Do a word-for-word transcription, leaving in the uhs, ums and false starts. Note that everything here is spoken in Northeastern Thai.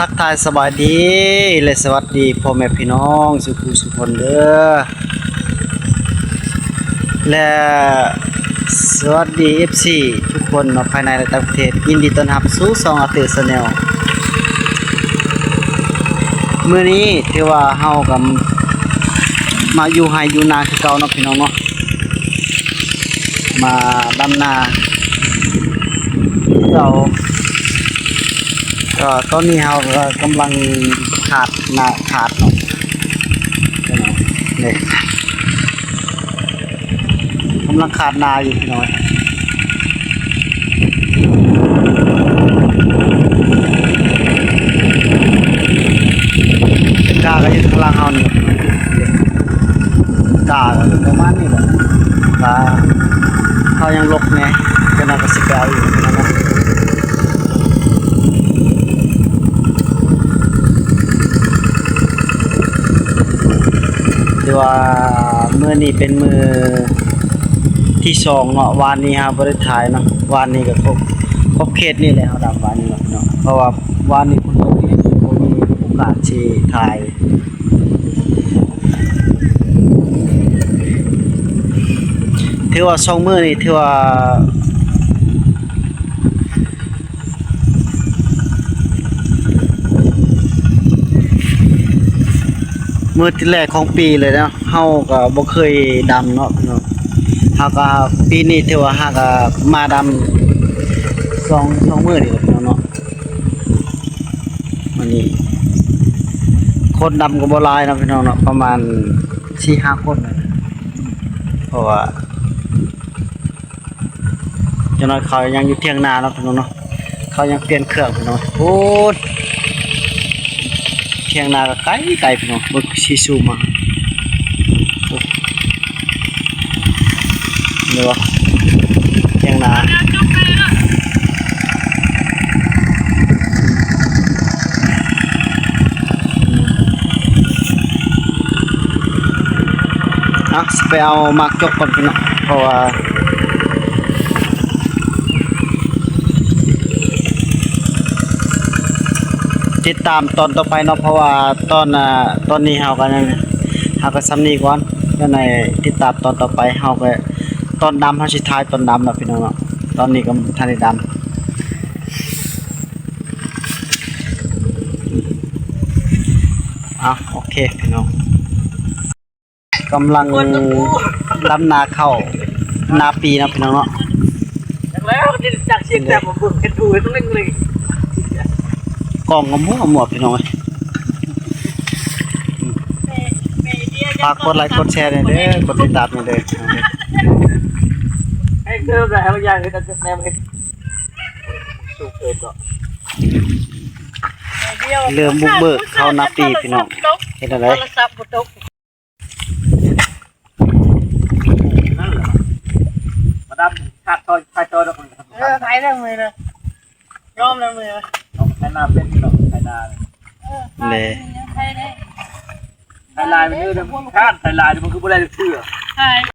ทักทายสบายดีและสวัสดีพ่อแม่พี่น้องสุขุสุคนเด้อ และสวัสดีเอฟซีทุกคนเนาะ ภายในและต่างประเทศ ยินดีต้อนรับสู่ช่องอาเตอร์แชนแนล มื้อนี้ถือว่าเฮากับมาอยู่ไฮ่อยู่นาคือเก่าเนาะพี่น้องเนาะ มาดำนาคือเก่า ก็ตอนนี้เฮาก็กำลังขาดนา ขาดเนาะ นี่ กำลังขาดนาอยู่พี่น้อง กาก็อยู่ข้างล่างเฮานี่ กาก็ประมาณนี้แหละ กาเฮายังลกแน่ ก็น่าก็สิไปเอาอยู่นั่นนะ ถือว่ามื้อนี้เป็นมื้อที่สองเนาะ วานนี้เฮาบ่ได้ถ่ายเนาะ วานนี้ก็ครบ ครบเขตนี่แหละ เฮาดำวานนี้เนาะ เพราะว่าวานนี้ฝนตกนี่บ่มีโอกาสสิถ่าย ถือว่าสองมื้อนี่ถือว่า มื้อที่แรกของปีเลยเนาะ เฮาก็บ่เคยดำเนาะพี่น้อง เฮาก็ปีนี้ถือว่าเฮาก็มาดำสอง สองมื้อนี่แหละพี่น้องเนาะ มื้อนี้คนดำก็บ่หลายเนาะพี่น้องเนาะ ประมาณสี่ห้าคนนะ เพราะว่า จักหน่อยเขายังอยู่เถียงนาเนาะพี่น้องเนาะ เขายังเปลี่ยนเครื่องพี่น้อง โอ้ย เถียงนาก็ไกลไกลพี่น้อง เบิ่งสิซูมมา โอ้ เดี๋ยววะ เถียงนา อ่ะ ไปเอาหมากจกก่อนพี่น้อง เพราะว่า ติดตามตอนต่อไปเนาะ เพราะว่าตอน อ่า ตอนนี้เฮาก็ยัง เฮาก็ส่ำนี้ก่อน แล้วในติดตามตอนต่อไป เฮาก็ ตอนดำ เฮาสิถ่ายตอนดำเนาะพี่น้องเนาะ ตอนนี้ก็ทันได้ดำ อ่ะ โอเคพี่น้อง กำลังดำนาข้าวนาปีนะพี่น้องเนาะ แล้วนี่จากเชียงแสนมาเบิ่งเห็นดูเห็นเร่งเลย กล้องก็มั่วมั่วพี่น้องเอ้ย ฝากกดไลค์กดแชร์หน่อยเด้อ กดติดตามหน่อยเด้อ ให้เพิ่มอะไรให้มันยากเลยนะแม่เห็น เริ่มบุกเบิกเข้านาปีพี่น้อง เฮ็ดจั่งใด๋ โทรศัพท์บ่ตก นั่นแหละ มาดำขาดต่อย ขาดต่อยดอก เออ ไถได้มือเลย ยอมได้มือเลย เอาไถนาเป็นดอก ไถนา เออ เลย ไถได้ ไถลายมันเออ มันขาด ไถลายมันคือบ่ได้เทื่อ ไถ